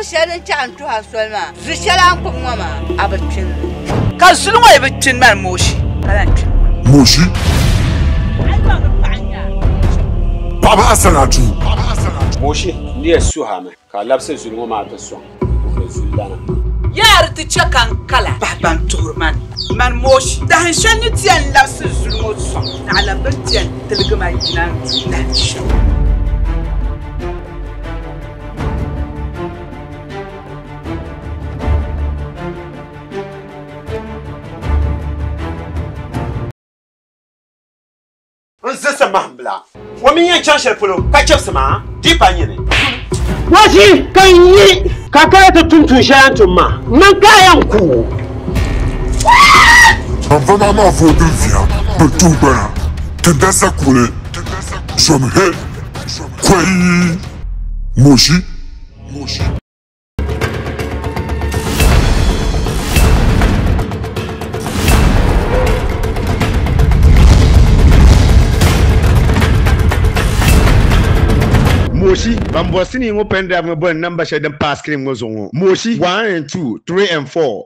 shɛli din chaɣi n-tuhi a soli maa, zu shɛli a ni kpuɣi ŋɔ maa, a bi kpini li. Ka zuli ŋɔ yi bi kpini mani Moshi, ka lahi kpini ŋɔ. Moshi. A yi baŋ ni paɣa n-nyɛ a. Paɣaba asanatu. Moshi, n ni yɛn suhi a mi ka a labisi zuli ŋɔ maa ti sɔŋ n-tuhiri zulilana. Yaa di ti chɛ ka n kala bahi ban tuhiri ma ni. Mani Moshi, dahin shɛli ni ti yɛn labisi zuli ŋɔ sɔŋ, naɣila bɛ ni ti yɛn tiligi ma yina n-du dahin shɛli. N zisi mahim bila, o mi yɛn chaŋ shɛli polo ka chɛbisi maa di pa nyini. Wɔsi ka n yi ka kana ti tum tuun shɛli a ni tum maa, man ka a yɛn ku o. Ban va maa maa vooi din viya bi tuhi gbana, Tindasa kuɣili, Zomhe, Kɔi, Moshi. Moshi, ban bɔri sinii ŋɔ pen drive ŋɔ boli namba shɛli din pa screen ŋɔ zuɣu ŋɔ. Moshi, 1 and 2, 3 and 4.